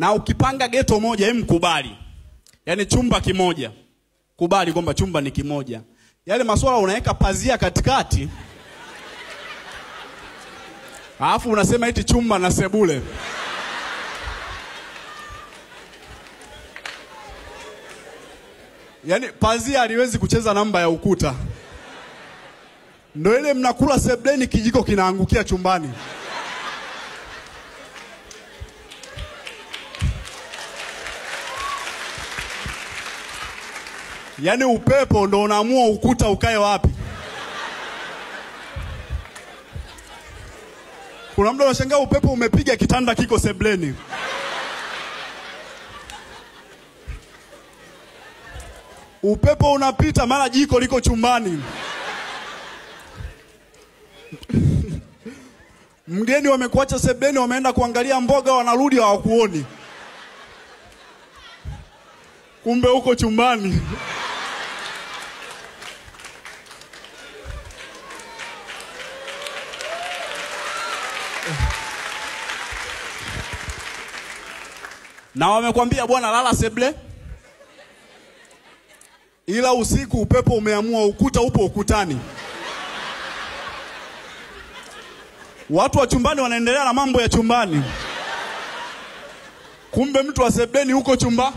Na ukipanga geto moja, hem kubali. Yaani chumba kimoja. Kubali kwamba chumba ni kimoja. Yale masuala unaweka pazia katikati. Alafu unasema eti chumba na sebule. Yaani pazia haliwezi kucheza namba ya ukuta. Ndio ile mnakula sebuleni kijiko kinaangukia chumbani. Yaani upepo ndo unaamua ukuta ukae wapi. Kuna mtu anashangaa upepo umepiga kitanda kiko sebuleni. Upepo unapita mara jiko liko chumbani. Mgeni wamekuacha sebuleni, wameenda kuangalia mboga, wanarudi hawakuoni. Kumbe uko chumbani. Na wamekwambia bwana lala sebule. Ila usiku upepo umeamua ukuta upo ukutani. Watu wa chumbani wanaendelea na mambo ya chumbani. Kumbe mtu wa sebuleni huko chumba.